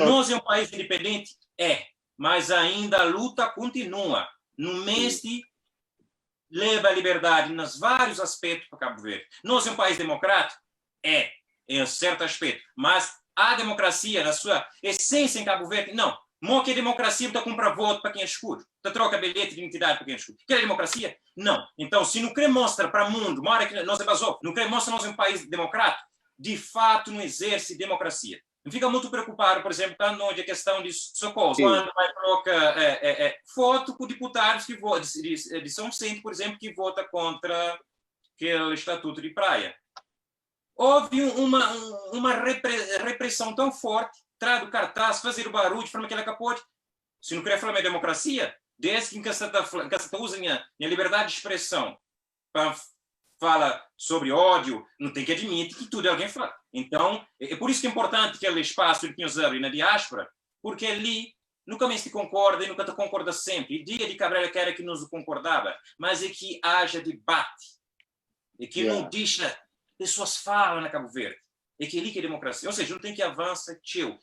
Nos é un país independente? É, mas ainda a luta continua. No mês de leva a liberdade nos vários aspectos para Cabo Verde. Nós é um país democrático? É, em um certo aspecto. Mas a democracia, na sua essência em Cabo Verde, não. Mo que a democracia está comprar voto para quem é escuro. Está troca bilhete de identidade para quem é escuro. Quer democracia? Não. Então, se não quer mostrar para o mundo, mora que nós é basou, não quer mostrar nós é um país democrático, de fato não exerce democracia. Não fica muito preocupado, por exemplo, quando a questão de socorro, quando vai trocar foto com deputados que votam, de São Vicente, por exemplo, que vota contra aquele estatuto de praia. Houve uma repressão tão forte, traz o cartaz, fazer o barulho de forma que ela acabou. Se não quer falar de democracia, desde que você usa a liberdade de expressão para fala sobre ódio, não tem que admitir que tudo alguém fala. Então, é por isso que é importante aquele espaço que nós abre na diáspora, porque ali nunca mais se concorda e nunca te concorda sempre. E dia de Cabrera quer que nos concordava, mas é que haja debate, é que não deixa pessoas falam na Cabo Verde. É que ali que é democracia. Ou seja, não tem que avançar, tio.